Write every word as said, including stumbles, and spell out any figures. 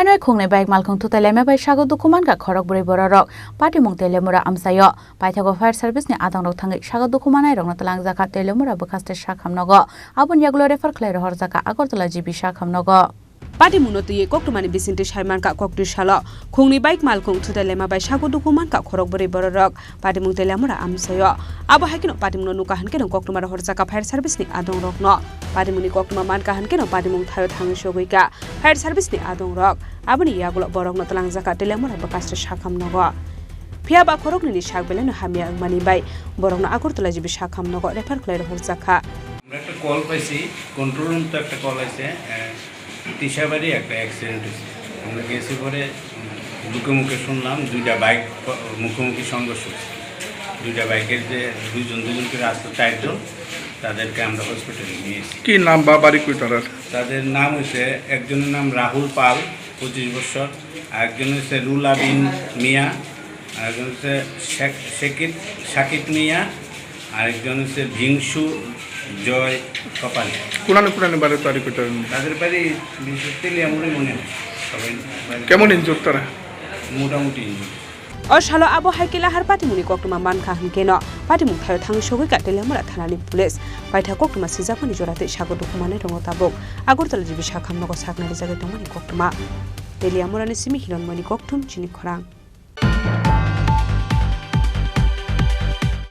Anai khungnwi bike malkhung thutai laima bai sago dukhu mankha khorok bwrwi bororok. Patimung Teliamura amchaio. Paithago fire service ni adongrok thangwi sago dukhu manairokno twlangjakha Teliamura bwkhaste sakhamnogo. Aboni yagulo refer khlai rohorjakha Agartala G B sakhamnogo. Patimungno twiwi koktwmani bisingtwi sai mankha koktwi salo. Khungnwi bike malkhung thutai laima bai sago dukhu mankha khorok bwrwi bororok. Patimung Teliamura amchaio. Abo hai kheno patimungno nukha hwn kheno koktwma rohorjakha fire service ni adongrokno. Patimungni koktwma mankha hwn kheno patimung thaio thangwi sogwikha fire service ni adongrok. Aboni yagulo borokno twlangjakha Teliamura bwkhaste sakhamnogo. Phiya ba khoroknwini sak belaino hamya wngmani bai borokno Agartala G B sakhamnogo refer khlai rohorjakha. আমরা একটা কল পাইছি, control room তো একটা কল আছে, আহ, তিশাবাড়ি একটা অ্যাক্সিডেন্ট হয়েছে। আমরা গেছি পরে, উম, মুখে মুখে শুনলাম দুইটা বাইক প-, মুখোমুখি সংঘর্ষ হয়েছে। দুইটা বাইকের যে দুইজন, দুইজন করে আসতো চারজন, তাদেরকে আমরা হসপিটালে নিয়ে এসেছি। কি নাম বা বাড়ি কই তারার? তাদের নাম হচ্ছে, একজনের নাম রাহুল পাল, পঁচিশ বছর, আরেকজন হচ্ছে রুলা বিন মিয়া, আরেকজন হচ্ছে শেখ-, শেকিব, সাকিব মিয়া, আরেকজন হচ্ছে ভিংসু জয় কপালি। কোনানে কোনানে বাড়ি তারিখ কইতারেন? তাদের বাড়ি বিশেষ তেলিয়ামুড়ি মনে হয়, সবাই বাড়ি। কেমন ইনজুর তারা? মোটামুটি injury. O salo abo hai khe lahar patimungni koktwma mankha hwn kheno patimung thaio thangwi sogwikha Teliamura thanani police. Paitha koktwma sijakmani jora tei sago dukhu manairokno tabuk Agartala G B sakhamnogo saknai rijagwi tongmani koktwma. Teliamurani simi Hironmoyni koktwm chini khorang.